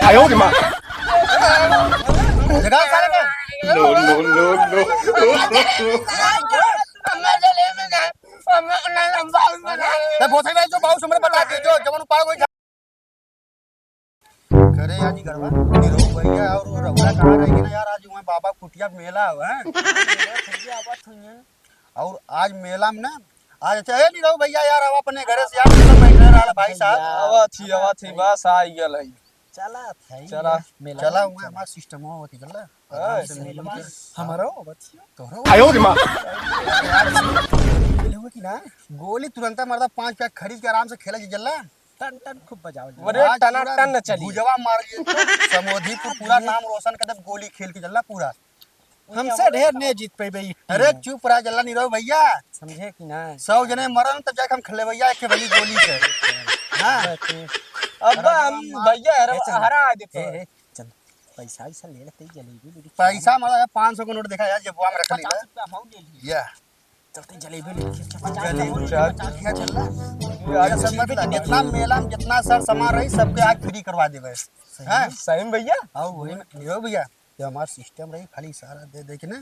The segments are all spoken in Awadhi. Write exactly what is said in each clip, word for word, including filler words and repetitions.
आयो रे माँ। जगाओ सारे के। No, no, no, no। ते भोसड़ी भाई जो बहुत उम्र बता दे, जो जवन उपाय कोई करे आज ही गड़बड़। निरहू भैया और रउआ कहाँ रह गए ना यार, आज वहाँ बाबा कुटिया मेला हुआ है। भैया आवत हुई हैं। और आज मेला में ना, आज अच्छा, ए निरहू भैया यार, अब अपने घरे से यार, सब बैठे रहा भाई साहब। आवत ही, आवत ही, बस आ ही गल है। चला था ही चला। मेला चला में हुआ चला। हमारा सिस्टम होती चला। आराम से मेला में। हमारा आवत ही। तोहरो आयो रे माँ। मिले हुए कि ना? गोली तुरंत मरदा पाँच पैक खरीद के आराम से खेला जी जल्ला। टन टन खूब बजाओ जी। अरे आज टना पूरा टन न चली। भुजवा मार लिए। समोधीपुर पूरा नाम रोशन कर दे गोली खेल के जल्ला पूरा। हमसे ढेर नहीं जीत पेबे ई टीम अरे में। चुप रहा जल्ला निरहू भैया। समझे कि ना? सौ जने मरन तब जाके हम खेले भैया एक भैया गोली से। हाँ। अब्बा हम भैया हरा, ए चंदन। हरा देते ए, हैं। ए, चंदन, पैसा वैसा ले लेते ही जलेबी ले लेते। पैसा मारा है पाँच सौ का नोट देखा यार जेबुआ में रख ली। पचास रुपया हम ले लिए। या। चलते जलेबी ले लेते हैं। जलेबी। पचास रुपया चल रहा है। आज सब मत ला, जितना मेला में जितना सर सामान रही सबके आज फ्री करवा देबे। सही हाँ? में? सही में भैया? आओ वही में, यो भैया। ये हमार सिस्टम रही, खाली इशारा दे दे के ना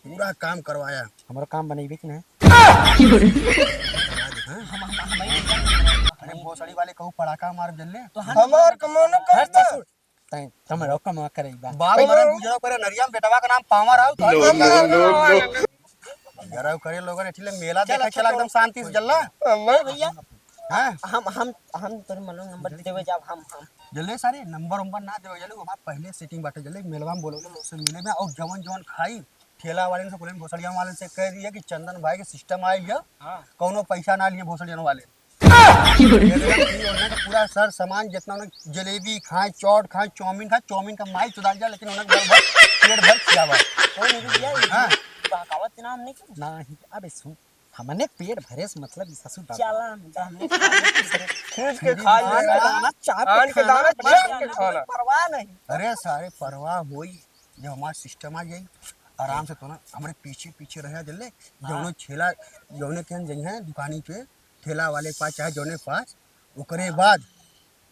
पूरा काम करवाया। हमारा काम बनेबे कि ना? हाँ? अरे भोसड़ी वाले कहू पड़ाका मार जल्ले। तो हमार कमोनो हट करता। ससुर। तै, तमरो कमा करे बा। बाप मरे गुजरो करे नरिया में बेटवा का नाम पावर आओ तो। No, no, no, no। जरा करे लोगन एठिले मेला चल, देखे अच्छा, चला तो एकदम शांति से जल्ला। अम्मा भैया। हाँ? हम, हम, हम तोरे मनो नंबर देवे जाब, हम, हम। जल्ले सारे नंबर उम्बर ना देवे जल्ले, हमार पहले सेटिंग बाटे जल्ले, मेलवा में बोलो लोग से मिले में और जवन जवन खाई, ठेला वाले से बोले, भोसड़िया वाले से कह दिया कि चंदन भाई के सिस्टम आइल है, हाँ। कौनो पैसा ना लिए भोसड़िया वाले। एकदम free होना का पूरा सर सामान जितना उन्हें जलेबी खाए, चौट खाए, चाउमीन खाए, चाउमीन का माई चुदा जा, लेकिन उन्हें घर भर, पेट भर खियावा। कोई नहीं भैया, हाँ। बहकावत ना हमने क्यों? नहीं, अबे सुन, हमने पेट भरे से मतलब ई ससुर बाबा। चला, हम तो हमने खींच के खा आन के लेना। दाना चाट के आन के खाना, दाना चाट के खाना। परवाह नहीं। अरे सारे परवाह होई, जब हमार सिस्टम आ जाई, आराम से तो ना हमरे पीछे पीछे रहे जल्ले, हाँ। जौने ठेला, जौने केहन जइहे दुकानी पे, ठेला वाले के पास चाहे जौने के पास, ओकरे बाद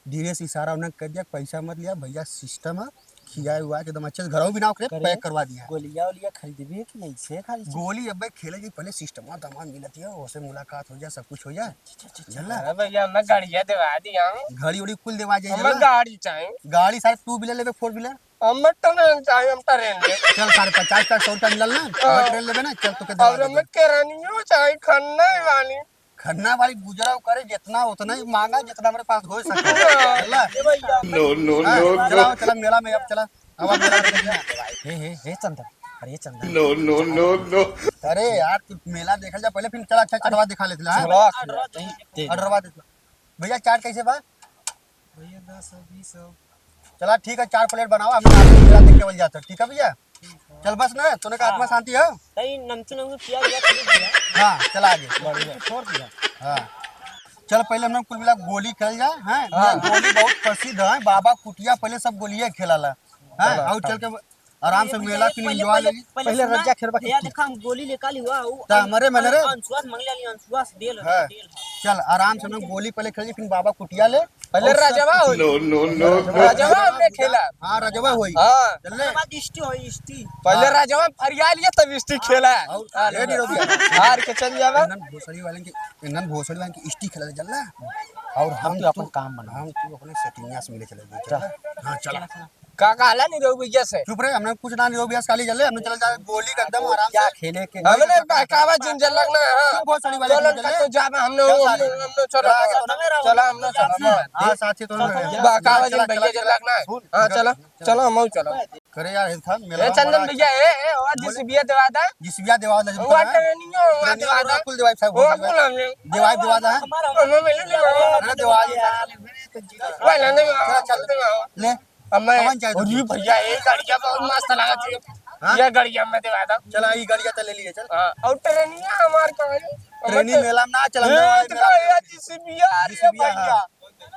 धीरे से इशारा उन्हें कर दिया, पैसा मत लिया भैया, सिस्टम है, खियाए हुआ एकदम अच्छे से, घरों भी ना ओकरे करे, पैक करवा दिया। गोलिया वोलिया खरीदबे कि नहीं से खाली चीज? गोली अबे खेले जी, पहले सिस्टम दमा मिलत है, ओसे मुलाकात हो जाए, सब कुछ हो जाए। चल, चल, चल, चल। अरे भैया, हमने गाड़िया देवा दिया। घड़ी उड़ी कुल देवा जाए हमें जल्ला। गाड़ी चाहिए। गाड़ी सारे टू व्हीलर लेबे, फोर व्हीलर? हमें ट्रेन चाहिए, हम ट्रेन ले। चल सारे पचास का सौ रुपया मिलल ना, हाँ। हमें ट्रेन लेबे ना, चल तो के देवा और देबे। हमें केरानियो चाहिए, खन्ना वाली। खन्ना वाली गुजराव करे, जितना उतना ही मांगा, जितना हमरे पास हो सके। हाँ। चल ना। ये भैया। No, no, हाँ, no, no। चला, चला मेला में अब चला। अब मेला में चला। हे, हे, हे चंदन, अरे चंदन। No, no, no, no। अरे यार, तू मेला देखल जा पहले, फिर चला अच्छा चटवा दिखा लेते हैं, हाँ? चलो, दे, दे। ऑर्डरवा दे। भैया, चाट कैसे बा? भैया, दस हो, बीस हो। चला, ठीक है, चार प्लेट बनावा, हम आपको मेला देख के बल जाते हैं, ठीक है भैया? ठीक है। चल बस ना, तूने का हाँ। आत्मा शांति हो? तई नमकीन वमकीन पिया लिया, खरीद लिया। हाँ, चला आगे। बढ़िया, छोड़ दिया। हाँ। चल, पहले हमने कुल मिला गोली खेल जा, हैं? हाँ। ये गोली बहुत प्रसिद्ध है, बाबा कुटिया पहले सब गोलियां खेला ला, हैं? चला, और चल के आराम से ये मेला भैया, फिर पहले, enjoy पहले, लेगी। पहले पहले सुना, रज्जा खेलबा भैया, कितनी? देखा, हम गोली लेकर लिवा, वो हाँ, मरे, मने रे। अंशुआ से मंगले ली, अंशुआ से देल, हाँ। देल। चल, आराम से ना गोली पहले खेल, फिर बाबा कुटिया ले। पहले और सब राजवा कुछ होई। No, no, no, no। राजवा हमने खेला। हाँ, राजवा होई। हाँ। चल ले। ओकर बाद इष्टी होई, इष्टी। पहले हाँ। राजवा फरिया लिए, तब इष्टी हाँ। खेला। और हाँ, ये नहीं रोक दिया। हार के चल जावा। इन्हन भोसड़ी वाले की, इन्हन भोसड़ी वाले की इष्टी खेला, चल ले। और हम हम तो अपन तू, काम बना। हम तू अपने सेटिंगिया से मिले चले गए, चल। चल। हाँ, चला। का कहला निरहू भैया से? चुप रहे, हमने कुछ ना निरहू भैया से खाली चले, हमने चला जा गोली का एकदम आराम क्या से। खेले के हमने बहकावा जिन जलक ना, हाँ। चुप हो, सड़ी वाले चलो, चले। तो जाबे, हमने चल वो, सारे। हमने, हमने चलो। चला, आगे तो ना। चला, हमने चलो। हाँ, साथी तो ना। चला, बहकावा जिन चला, भैया चला, जलक ना। सुन, हाँ, चला, चला। चला, हम चलो। करे यार, ये था, मेला ए, चंदन बड़ा भैया, अच्छा। ए, ए, और बोले। जीसीबी देवा दा। जीसीबी देवा दा, वो ट्रेनिंग हो, ट्रेनिंग देवा दा। कुल देवा साहब, वो हो कुल हमने। देवा, देवा दा। हमारा, हमारा, हमारा, अरे देवा दे। वाला नहीं, चल, चल। देवा। ले। अब मैं, कौन चाहिए अरे तुझे? भैया, ये गाड़िया बहुत मस्त लागत है। हाँ? ये गाड़िया मैं देवा दा। चला, ये गाड़िया तो ले लिए, चल। हाँ, और ट्रेनिया हमार कहाँ है? ट्रेनिंग मेला में ना चला, ए, मेला तो में। ये जीसीबी आ रही है जीसीबी, हाँ। भैया।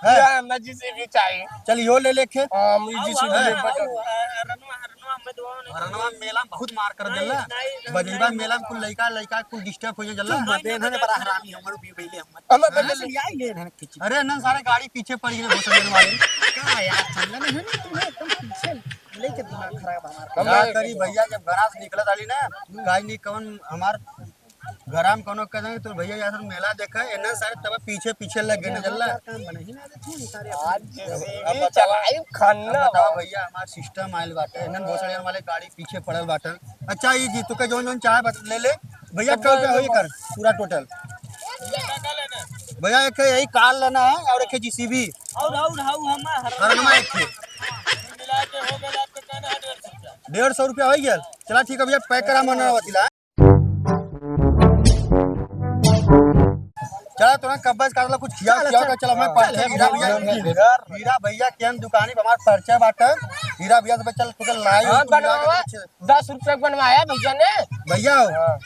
है? ये हमें जीसीबी चाहिए। चल, यो ले लेके। हाँ, हम ये जीसीबी ले आओ, लेके। आओ, रनवा, रनवा, हम हरनवा मेला में बहुत मार कर देला। बजरिया मेला में कुल लइका, लइका कुल disturb हो जाला। चुप मत, इन्हने बड़ा हरामी हमर भी भइले हमर। हम हाँ? बदल ले आई ले इन्हने खींची। अरे ना सारे गाड़ी पीछे पड़ गए भोसड़ी वाले। का यार, चल ना है ना, तुम्हें एकदम पीछे लेके दिमाग खराब हमार। का करी भैया, जब घरा से निकलत आली ना, गाड़ी नहीं कौन हमार घरा में कोनो कह देंगे, "तो भैया, यहाँ से मेला देखा है," इन्हन सारे तब पीछे, पीछे लग गए, ना जल्ला। काम बने ही ना, देख, नहीं सारे आज अब, अब ये बताओ, चलाई खन्ना अब बताओ हो। भैया, हमार system आइल बाटे, इन्हन भोसड़ियन वाले गाड़ी पीछे पड़ल बाटे। अच्छा, ये जी, तू के जौन, जौन चाहे बस ले ले। भैया, तो कै रुपया होई कर, पूरा total? भैया, एक है यही car लेना है और एक है JCB। और, और, हाउ, हमार हर हर हमार एक है। मिला के हो गया आपका कहना है डेढ़ सौ रुपया। डेढ़ सौ रुपया हो गया। चला, ठीक है भैया, pack करा, मना वतीला। चला, तोरा कब्बज काटला, कुछ खिया, चल, खिया चल। के चला, मैं हाँ, पार्टी चल, हीरा भैया, चल, चल। हीरा भैया के हम दुकानी पे हमार परिचय बाटे। हीरा भैया से चल, तू के लाई, हाँ, तू ला के बनवावा। पीछे। दस रुपया के बनवाया भैया ने। भैया हो, हाँ।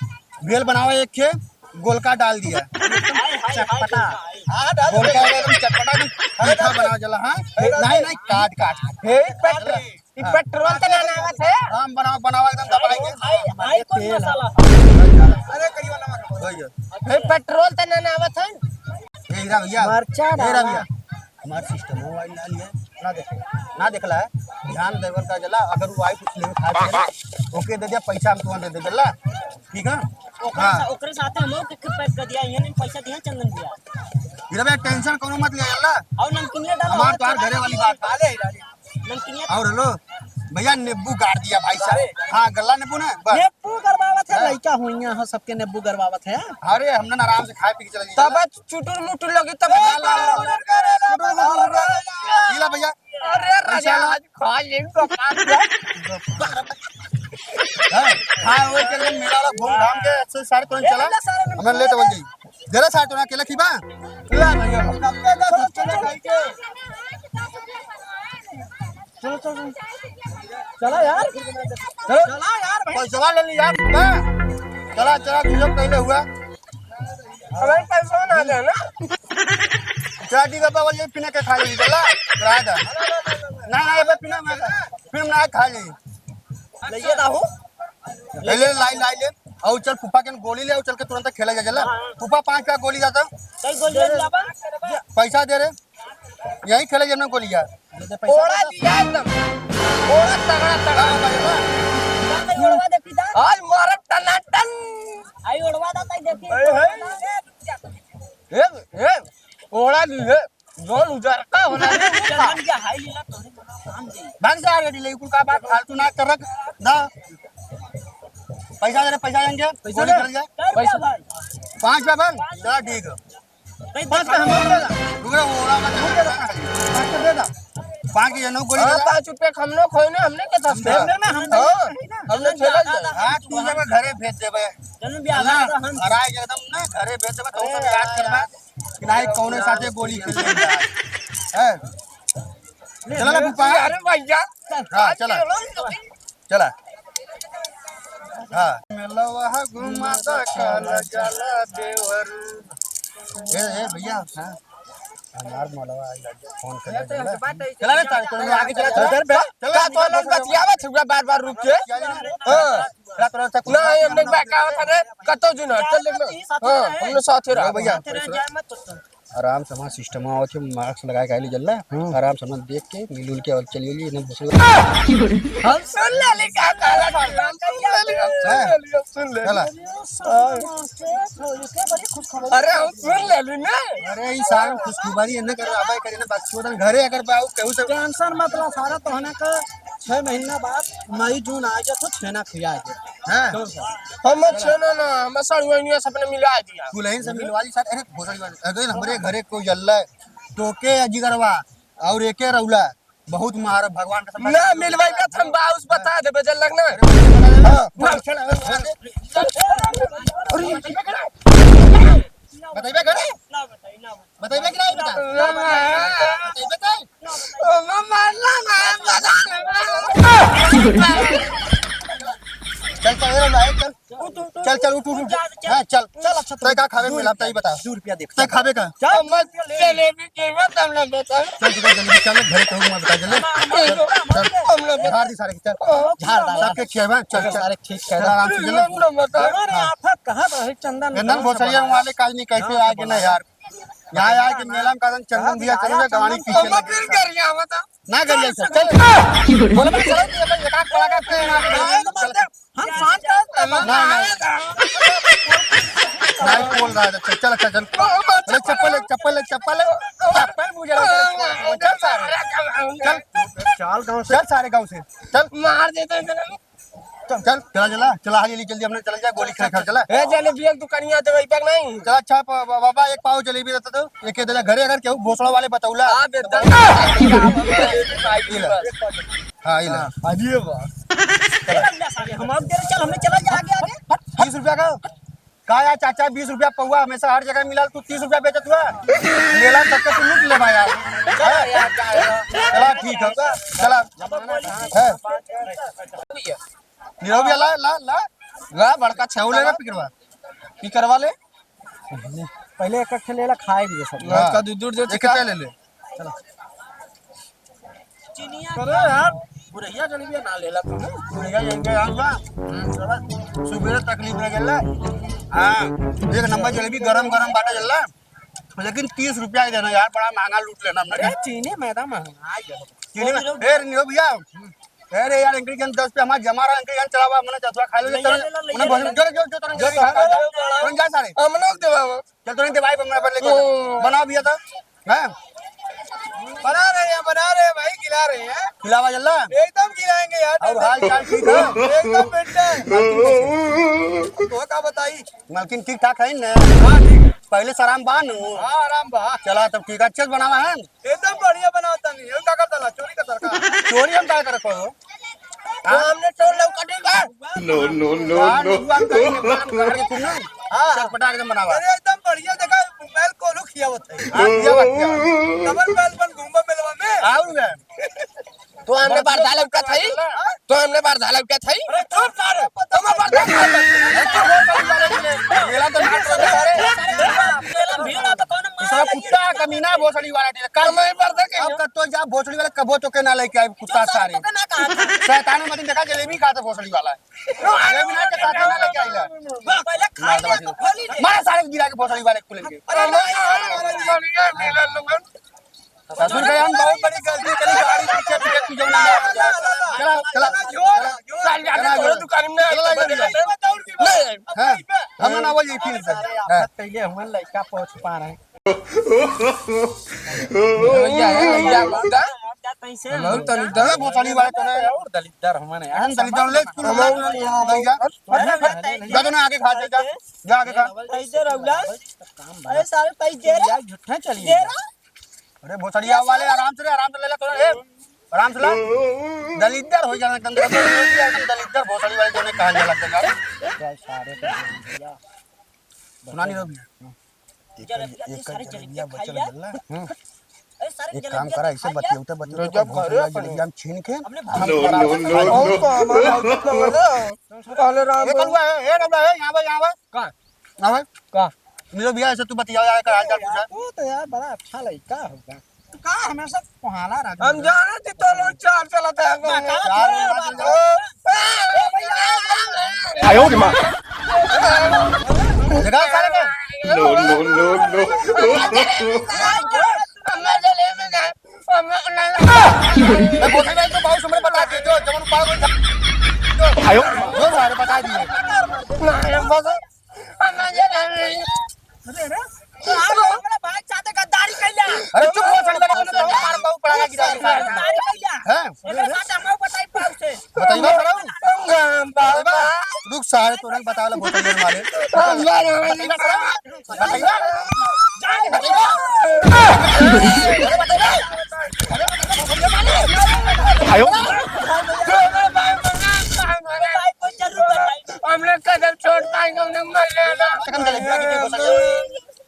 भेल बनावा एक खे, गोलका डाल दिया। चटपटा। हाँ, डाल गोलका दे। एकदम चटपटा, एकदम मीठा बनावा जला, हाँ? अरे, नहीं, नहीं, काट, काट। हे, पेट्रोल। ई हाँ। पेट्रोल त ना आवत है। हम बनाओ, बनाओ एकदम दबाई के। हाई, हाई कौन तेल। मसाला? अरे करियो नमक। हो गया। हे पेट्रोल त ना आवत है। ए हीरा भैया। मरचा ए हीरा डाला। भैया। हमार system हो वाली ना लिए। ना देख, ना देखला है। ध्यान देवल का जला, अगर वो आई कुछ लेवे खाए के ना, ओके दे दिया, पैसा हम तुरंत दे दे जला। ठीक है? ओकरे हाँ। सा-, ओकरे साथे हम लोग के pack कर दिया, ये नहीं पैसा दिया चंदन भैया। हीरा भैया tension कोनो मत लिया जला। और नमकीन डाला हमार होगा तो यार चला घरे वाली के। बात है। नमकीनिया। और हेलो भैया, नींबू गाड़ दिया भाई साहब। अरे। हाँ, गल्ला नींबू ना, बस। नींबू गरबावत है, हाँ। लइका हुइया हो, सबके नींबू गरबावत है। अरे, हमने ना आराम से खाए पी के चला जाइए। तब चुटुर मुटुर लगी, तब ए, चुटुर मुटुर लगी। ये ला भैया। अरे, राजा, पैसा ला। आज खा ले, बकवास बा। हाँ, हाँ, वही चल, मेला वाला घूम घाम के अच्छे से सारे तुरंत ए, चला। ले सारे हमने लेट हो गई। जरा साठ टोना केला खीबा? ला भैया, सबके दस दस टोना खाई के। चलो, चलो, चलो। चला यार। चलो। चला यार भाई। पैसवा ले ली यार, बा। चला, चला, तू लोग पहले हुआ। अबे पैसा ना दे ना। चला, ठीक है, बाबा, ये पीने के खा ली, चला। रहा था। ना, ना, ये पीने में, फिर ना खा ली। ले ये दाहू। ले, ले, लाई, लाई, ले। और चल, फूफा के गोली ले, और चल के तुरंत खेला जा, चला। हाँ। फूफा, पाँच का गोली जाता। कई गोली ले, बाबा? पैसा दे रे। यही खेले जब गोली जा। दे दे पैसा। ओड़ा दिया एकदम। ओड़ा तगड़ा, तगड़ा। हाँ, भाई, वाह। जा, जा, ओड़वा देखी जा। आज मारत टनाटन। आई ओड़वा दा, ताई देखी। ए, ए। ए, ए। ओड़ा दी है। जौन उजरका होला रे, उ खा। चंदन के हाई लीला तोरे काम दे। भाग जा रे, ले कुल का बात फालतू ना करक। ना। पैसा दे रे, पैसा देंगे। पैसा गोली दे। कर जा। कै रुपया पैसा। भाई? पाँच रुपया बन? चला ठीक है। भाई, पाँच का हम लोग दे दा। रुक रे, वो वाला मत दे। पाँच का दे दा। पाँच की जनऊ गोली हाँ, दे दा। पाँच रुपया का हम लोग खोए ना, हमने के दस हम दे। दे ना, हम हाँ, दे ना। हमने चला जाए। हाँ, तू जब घरे भेज देबे। चलो, भी ना, आधा हम हराए एकदम ना, घरे भेज देबे, तो ए, सब याद करबा। कि नाही कौने साथे गोली खेल रही है। हैं? चला ना फूफा। अरे भैया। हाँ, चला। चला। हाँ। मेलवा घुमा दा काला जाला देवर। ए, ए, भैया, हाँ। हमार मलवा आई लग गया, फोन कर ले, चला। चला रे, चल, चल, आगे चला, चला, चला, चल, चल, चल, चल, चल, चल, बार-बार रुक के। हाँ। चला, चला, चल, ना, ये हमने बात का होता रे, कतो जुन है, चल, चल, हाँ, हमने साथ ही रहा। भैया। आराम से हमार system आवत है, mask लगा के आइली जल्ला। हम्म। आराम से अपना देख के, मिलजुल के और चलिए, ये ना घुसे। हम सुन ले, ले, का कहला, हम सुन ले, ले, हम सुन हाँ। ले, ले, हम सुन ले। चला। अरे, हम सुन ले, ले, ना। अरे, ई सारा खुशखबरी है ना, कर, अबे, करे ना, बात छोड़, घरे अगर बा, केहू से tension मत ला, सारा तोहना का छह महीना बाद मई जून आ गया तो छेना खिया दे। हाँ। हम छेना ना, हम सड़ुआइनिया सबने मिला दिया। दुल्हन से मिलवा ली सर। अरे भोसड़ी वाले, अरे हमरे घरे कोई जल्ला है, टोके या जिगरवा और एके रौला, बहुत मार भगवान का सब ना मिलवाई का हम बाउस बता देबे जल्लक ना। अरे, हाँ। अरे, बताइबे करे? ना बताई, ना बताई। बताइबे कि नहीं बता? ना बताई। बताइबे तो? ना बताई। चल, चल, ए रौला, ए, चल। उठ, उठ, उठ। चल, चल, उठ, उठ, उठ। जा, चल। हाँ, चल। चल, अच्छा, तै का खाबे दो मेला, रुपया, तै बता। दो रुपया दे। तै खाबे का? चल, हम दो रुपया ले ले। जलेबी के बा, तब ना बता। चल, तू जलेबी चल, घरे कहूँ, मैं बता, चल। हम, हम, चल। हम ना बता। झाड़ दी सारे के, चल। ओ, झाड़ डाला। सबके खियाबा, चल, चल। सारे ठीक है। चल, आराम से, चल। हम ना बता। अरे, हाँ। आफत कहाँ रहे, चंदन? चंदन भोसड़िया वाले काज नहीं, कैसे आगे ना यार। यहाँ आके मेला में का चंदन दिया, चल, गवानी पीछे हम लगे। फिर कर गया, बता। ना कर ले, चल। बोले, मैं चलो, ये भाई, एक आध पड़ा का, फिर ना कर ले। हम शांत कर, ना, ना। नहीं बोल रहा है, चल, चल, अच्छा, चल। अरे, चप्पल ले, चप्पल ले, चप्पल ले। चप्पल मुझे लगा, चल सारे। चल। चाल गाँव से। चल सारे गाँव से। चल। मार देते हैं, चल। चल, चल, चला, चला, चला, हाली, हाली, जल्दी अपने चला जा, गोली खा, खा, चला। ए, जलेबी एक दुकानिया तो वही पे नहीं। चला, अच्छा, प-, ब-, बाबा, एक पाव जलेबी रहता तो, एक दे दे, घरे अगर केहू भोसड़ा वाले बतौला। हाँ, बेटा। ई ले। हाँ, ई ले। हाँ, अरे वाह। चल, हम लोग तेरे, चल, हमने चला जा आगे, आगे। बीस रुपया का? का यार चाचा, बीस रुपया पौवा हमेशा हर जगह मिलल, तू तीस रुपया बेचत हुआ? मेला सबके तू लूट लेबा यार। चला यार, जा यार। चला ठीक है, चला। अब बोली। है। नीरव भैया ला, ला, ला। ला, बड़का छेव लेगा पिकरवा। पिकरवा ले। पहले एक एक ठे लेला, खाए भी सब। हाँ। बड़का दूध दूध दे एक ठे ले ले। चला। अरे यार, बुढ़िया जलेबिया ना लेला तू, ना? बुढ़िया जलेबिया यार बा। हम्म, चला। सुबह तकलीफ रह गया। हाँ, एक नंबर जलेबी गरम गरम बाटा जल्ला। लेकिन तीस रुपया ही देना यार, बड़ा महंगा लूट लेना हमने। अरे, चीनी मैदा महंगा है। चीनी में, ए, रे, नियो भैया। अरे यार, अंकल के दस पे हमार जमा रहा, अंकल के चलावा, हमने चतुआ खा लो, ले, चल, ले, ले, उन्हें ले, बोल, ले। जो, जो, जो, तुरंत जो, जो, जो, तुरंत जा सारे। हम लोग देवा। चल, तुरंत भाई, हमरा पर लेके ओ। बनाओ भैया तो। हैं? बना रहे हैं, बना रहे हैं भाई, खिला रहे हैं। खिलावा जल्ला। एकदम खिलाएंगे यार, और हाल चाल ठीक है? एकदम बेटर। तो का बताई? मालकिन ठीक ठाक है ना? हाँ, ठीक है। पहले से आराम बा नु? हाँ, आराम बा। चला तब ठीक है, अच्छे से बनावा है। एकदम बढ़िया बनावता नहीं है, का करता ला, चोरी का सरकार। चोरी हम का करत हो? तो हमने चोर लोग कटेगा। No, no, no, यार, no। निबुआ में कहीं निबुआ में काट के खूब ना, हाँ। चटपटा एकदम बनावा। अरे, एकदम बढ़िया, देखा, मोबाइल को रुक किया होता है। हाँ, किया बात, किया बात। डबल बैल बन घूमा मेलवा में। आऊ ना। तो हमने बर्धा लौका था ही? हाँ? तो हमने बर्धा लौका था ही? अरे, चुप सारे, तुम बर्धा लौका था ही? अरे, तू भोसड़ी वाले के लिए। मेला तो नाच रहे सारे। मेला भीड़ है तो कौन मार दूसरा कुत्ता कमीना भोसड़ी वाला के लिए। कल मैं बर्धा के अब कत्तो जा भोसड़ी वाले कबो तो के ना लेके आई कुत्ता सारे। शैतान मत देखा, जलेबी खाता भोसड़ी वाला है। जलेबी ना के साथ ना लेके आइला। पहले खा ले, तो खोली ले। मार सारे गिरा के भोसड़ी वाले कुल के। अरे नहीं, अरे नहीं। ससुर के हम बहुत बड़ी गलती करी, गाड़ी पीछे पीछे पीछे में ना। चला, चला। चला, चला, चला, दुकान में चला, चला, चला। नहीं, हाँ, हम ना वो ये फिर से। हाँ। पहले हम लड़का पहुंच पा रहे हैं। भैया, हे भैया, मुद्दा। बहुत तनी दा। ये भोसड़ी वाले तो नहीं। और दलिद्दर हमन यार। हम दलिद्दर ले स्कूल वाला भैया। जा तो ना आगे खा, जा, जा आगे खा। पैसे रहुला। अरे सारे पैसे दे रे। यार झूठा चलिए। दे रे। अरे भोसड़िया वाले आराम से रे, आराम से ले ले तो रे। आराम से ला। दलिद्दर हो जाना कंदर। दलिद्दर भोसड़ी वाले जो ने कहा जाला कंदर। क्या सारे तो भैया। सुना नहीं रहो भैया। एक, जलेबिया एक सारे जलेबिया जलेबिया बचल खा लिया। गल्ला। हम्म। अरे सारे एक काम जलेबिया करा, तो ऐसे खा लिया। बतियौते, बतियौते जब भोसड़ी वाला जलेबिया हम छीन के, अपने हम नो, नो, नो, नो। और तो हमारा औकात ना बना। पहले राम ए, कलुआ, ए, ए, कलुआ, ए, यहाँ आवा, यहाँ आवा। का? आवा। का? मिलो भैया, ऐसे तू बतियाओ यार, एकर हाल चाल पूछा। वो तो यार बड़ा अच्छा लड़का होगा। तू का हमेशा कोहाला रह हम जाना थी तो लोग चार चलत है, हम ना, का चार थोड़ा बात बात हो। हो। आयो रे माँ। लगा सारे के। No, no, no, no. ए, बोले भाई, तो बहुत समय बता दिए, जो जवन उपाय कोई था। आयो। जो सारे बता दिए। अरे, अरे, तो आप लोग अपने भाई साथे गद्दारी कैला। अरे, चुप हो, ठंडा ना बोलो, तो मार पाऊ पड़ा गिरा के सारे। गद्दारी कैला। हैं? एकर साथे हम बताई पाऊ से। बताइबा, बताओ। बाबा। रुक, सारे तो नहीं बतावला, बोतल मारे। बताइबा, बताइबा। बताइबा। बताइबा। आयो। भाई, कोई जरूर बताई। हमने कदम छोड़ पाएंगे, हमने मर लेना। कदम चले, बिना किसी को सजा।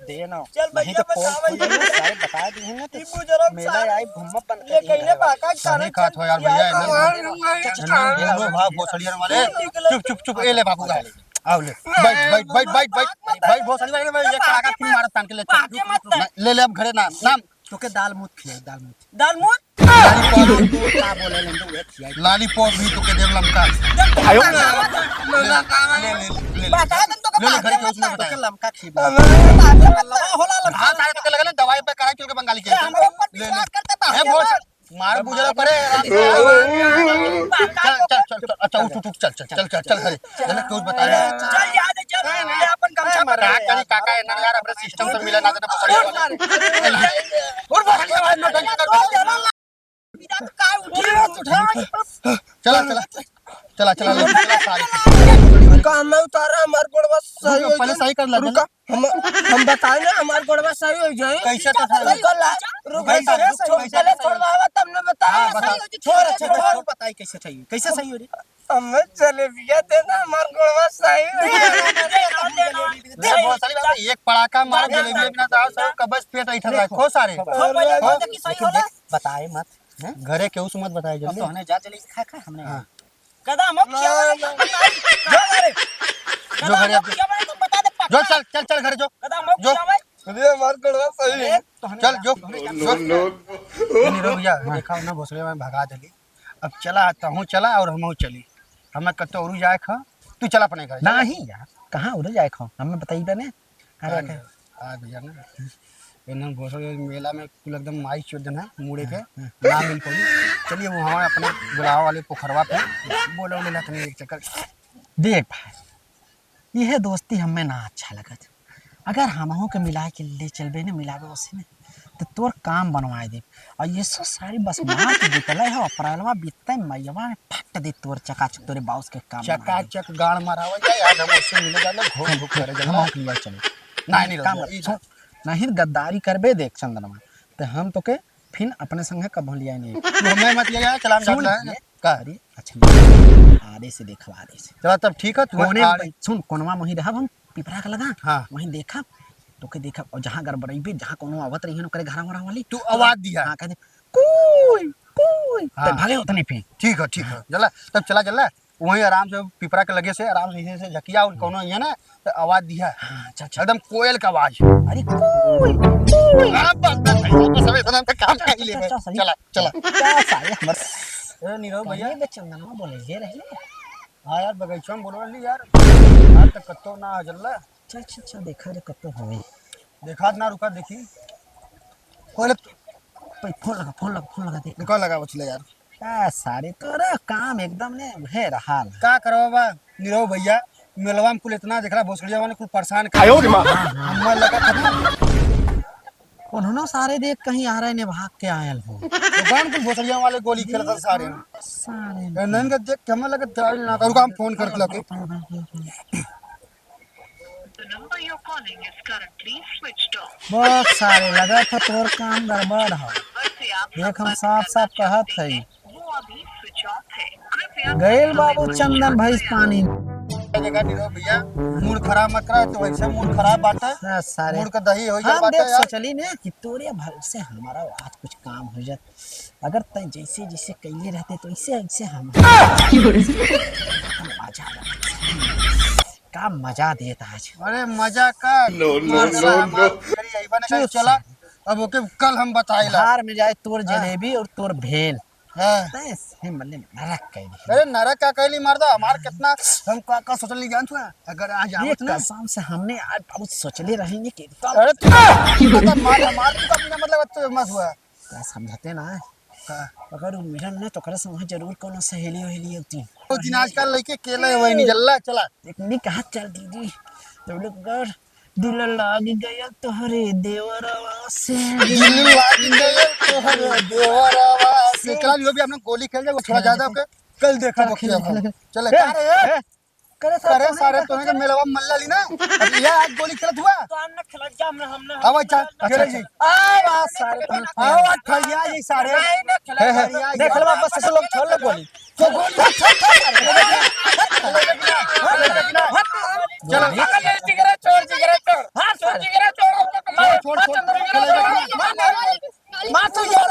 दे ना। चल नहीं भैया, तो फोन बताओ खुद ये। ही सारे बता दी है ना, तो टीपू जरा मेला सारे आई घूमत बन ये कहीं ना बाका सही कारण खात हो यार चल भैया, यार। इधर। हाँ, हाँ, हाँ। चलो, भाग, भोसड़िया वाले। चुप, चुप, चुप, ए ले बाबू का। आओ ले, बैठ, बैठ, बैठ, बैठ, बैठ, बैठ, भोसड़ी बैठ, बैठ, एक पड़ाका फिर मारत तान के ले, चल। बाटे मत कर। ना, ले, ले, अब घरे ना, ना। तोके दाल मूत खिया, दाल मूत। दाल मूत? दाल मूत। का बोले, लेंगे, उहे खिया। लॉलीपॉप भी तोके देव लमका। जब आयो। ले, ले, ले, ले, ले, ले। बता दे, तोके ले, ले, बाटे घरे मत के उसमें कर। बताया। तोके लमका खिया। बाटे मत कर। होला लमका। हाँ, सारे तोके लगल है, दवाई पे कढ़ाई चल के बंगाली के। ये हमरे ऊपर ले, ले। विश्वास करते, ए, बाटे बोल। मत। मार बुझला करे, आराम से। चल, चल, चल, चल, अच्छा, उठ, उठ, उठ, चल, चल, चल, चल, चल, घरे। चल, चल, कुछ बताए। चल, जा दे, चल, ये अपन गमछा पर का रहे करी, यार। काका, एनन यार, अपने सिस्टम से मिले ना, तो पकड़िए। और बोल, ये भाई, नौटंकी कर। चला, चला, चला, चला, ले, चला, सारी। रुका, हमें उतारा, हमार गोड़वा सही रुका, हो पहले जाए। सही कर ले, रुका। हम, हम बताए ना, हमार गोड़वा सही हो जाए। कैसे तो सही? रुको ला, रुको, कैसे, कैसे, कैसे, पहले कैसे? छोड़वावा, तब न बताए। हाँ, बता। छोड़, छोड़, छोड़। बताई कैसे सही हो, कैसे सही हो रे? हमें जलेबिया दे ना, हमार गोड़वा सही हो जाए। दे, दे, दे, दे, दे। ले, बहुत सारी बात है, एक पड़ाका मार, जलेबिया बिना दाल सही, कब्ज पेट ऐठा रहा, खो सारे। खो, पहले खो। खो, देखी सही होला। बताए मत, हैं? घरे केहू से मत बताए, अब जल्दी। तो हमने जा जलेबी खा, खा, हमने। हाँ। गधा मौत किया वाला ना, ना, ना। जो घरे। गधा जो घरे मौत आप किया वाला तो बता दे पक्का। जो चल, चल, चल घरे जो। गधा मौत जो। किया वाला। अरे हमार गड़वा सही है। अरे, तो हमें चल, जा, जो, तो हमें जा। जो। No, no, no. नहीं, रुक जा, हाँ। देखा ना, भोसड़िया में भगा देली। अब चला, तहूँ चला और हमहूँ चली। हमें कत्तो औरू जाए खा, तू चला अपने घर, चला। नहीं यार, कहाँ औरू जाए खा? हमें बताइबे ने। अरे, हाँ, अरे। आ भैया ना, इन्हन भोसड़ी मेला में कुल एकदम माई चोद देना, मुड़े के, हाँ, हाँ। ना मिल पाई। चलिए, वो हमारे अपने गुलाब वाले पोखरवा पे बोले, बोले ला तनी एक चक्कर। देख भाई, यह दोस्ती हमें ना अच्छा लगत। अगर हमहू के मिला के ले चलबे ने, मिलावे ओसे ने, तो तोर काम बनवाए दे। और ये सो सारी बस मार के बितले हो, अप्रैलवा बीतते मईवा में फट दे तोर चकाचक, तोरे बाउस के काम बना दे। चकाचक गाड़ मारावल जाए, आज हम उससे मिले जाले, घूम घूम करे हम जाले। हम लिया चले। नहीं, नहीं, काम नहीं, कर, सुन, नहीं गद्दारी करबे देख चंदनवा, तो हम तोके फिन अपने संगे कभो लिया नहीं। तू हमें मत ले जाए, चला हम सुन जात रहे। ले, का? अरे, अच्छा, आरे से देखब, आरे से। चला तब ठीक है, तू कोने आरे। में, सुन, कोनवा में ही रहब हम, पिपरा के लगा। हाँ। वहीं देखब, तोके देखब, और जहाँ गड़बड़इबे, जहाँ कोनो आवत रही है, ओकरे घरा वरा वाली। तू आवाज दिया। हाँ, कह दे, "कुई, कुई।" हाँ। ते भागे होतनी फिर। ठीक है, ठीक है। जल्ला, तब चला, जल्ला। वहीं आराम से पिपरा के लगे से, आराम से, ऐसे, ऐसे झकिया और कोनो है ना, तो आवाज दिया। हाँ, चल, चल। एकदम कोयल का आवाज। अरे, कुई, कुई। हाँ, बस, बस, बस, बस, अब इतना तो काम कर ही ले। चल, चल, चल, चला, चला। क्या सारे हमर ए, नीरव भैया। कहीं बे चंदनवा बोले, ये रहे। हाँ यार, बगीचा में बोलो ली यार। यार, तो कत्तो ना आ जल्ला। चल, चल, चल, देखा रे, कत्तो हवे। देखा ना, रुका, देखी। कोई ले। भाई, फोन लगा, फोन लगा, फोन लगा, देख। रुका, लगा, बचले यार। आ, सारे तोरा काम एकदम ने उहे रहा ला। का करवा बा, नीरव भैया, मेलवा में कुल इतना देखला, भोसड़िया वाले कुल परेशान कर आयो रे माँ। हाँ, हाँ। हमें लगा था ना। उन्होंने सारे देख कहीं आ रहे ने भाग के आयल हो। तो कौन कुल भोसड़िया वाले गोली खेलत हैं सारे? सारे ए, नहीं का देख के हमें लगा था ना, रुका, हम फोन करके लगे। The number you're calling is currently switched off। बहुत सारे लगा था, तोर काम गड़बड़ है। देख, हम साफ साफ कहत है, वो अभी switch off है। कृपया गइल बाबू चंदन भैंस पानी। जगह नहीं रहो भैया, मूड खराब मत करा, तो वैसे मूड खराब बात है। हाँ, सारे। मूड का दही हो गया हम बात देख है यार। सोचली ने कि तोरे भरोसे हमारा आज कुछ काम हो जात। अगर तय जैसे जैसे कैले रहते तो ऐसे ऐसे हम मजा आ जाता। का मजा देत आज। अरे मजा का? No, no, मार no, साला, no। मार। अरे, यही बने चुप चला। साले। अब ओके कल हम बताइला। बाहर में जाए तोर हाँ। जलेबी और तोर भेल। हाँ। तैं से मल्ले नरक कैली। अरे नरक का कैली मार दो, हमार कितना हम का, का सोचल नहीं जानत हुआ। अगर आज ये आवत ना। कसम से हमने आज बहुत सोचले रहेंगे कि एकदम अरे तू, तू तो मार, मार तू तो बिना मतलब तो मत हुआ। का समझते ना है? का? अगर वो मिलन ना तो करे से वहाँ जरूर कोनो सहेली वहेली होती। वो दिन आजकल लइके अकेले हुए नहीं जल्ला चला। एक नी कहा चल दीदी, तो लोग कर दिल लाग गया तोहरे देवरवा से। दिल लाग गया तोहरे देवरवा से। चला लियो भी हम लोग गोली खेल जाए, वो थोड़ा ज्यादा होके कल देखा चल, तो खेल, क्या खेल, खेल। चले ए, का रे? ए, करे सारे करे तोहने सारे का तोहने के मेलवा मल्ला ली ना। अब ये आज गोली खेलत हुआ। तो हम ना खेलत जा, हम ना, हम ना अब अच्छा, खेलत अच्छा, जा। अच्छा। आ, वाह, सारे तोहने। आ, वाह, खड़िया जी सारे। नहीं, ना खेलत हे, हे। जा। देख लो, बस ऐसे लोग छोड़ लो गोली। तो गोली छोड़, छोड़, छोड़, छोड़। चलो। जिगरा छोड़, जिगरा छोड़। हाँ, छोड़, जिगरा छोड़। छोड़, छोड़, छोड़। मार तो यार।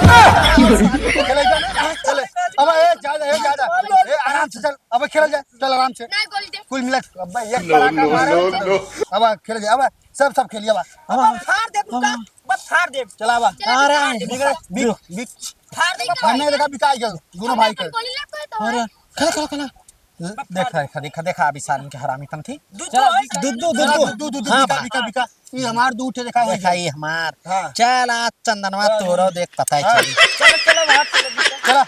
चले जा, चले। अब ए, जा, जा, ए, जा, जा। ए, आराम से चल। अब खेल जा, चल। आराम से। नहीं, गोली दे। कुल मिला, अब्बा, एक पड़ाका मारो। अब खेल गया, अब सब, सब खेलिए, अब। अब फाड़ दे, रुका, अब फाड़ दे। चला, अब। चला, अरे, फाड़ दे, बिक, रुका। बिक, बिक। फाड़ दे, अब नहीं देखा, बिका गया, दोनों भाई के। गोली लग गई तो अरे, है। खेला, खेला, खेला। देखा, देखा, देखा, देखा, अभी सारन के हरामी पंथी। दूध चला, दो, दूध, दूध, दूध, चला, दूध। दूध, दूध, दूध, हाँ, बिका, भाई। बिका, बिका। ये हमार दूध है, देखा, देखा, ये। ये हमार। हाँ। चल, आज चंदनवा हाँ। तोरो देख, पता है हाँ। चली। चलो, चलो, बाहर चलो, बिका। चला,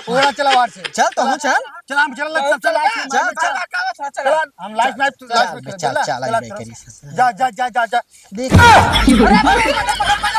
ओरा चला बाहर से। चल, तो हम चल। चल, हम चल, चल, चल, चल, चल, चल, चल। चल, हम लाइफ, लाइफ, चल, लाइफ में चल, खेल, चल, चला, चल, चला, चल, चला। करी। जा, जा, जा, जा, जा। देख। अरे, अरे, अरे, अरे, अरे,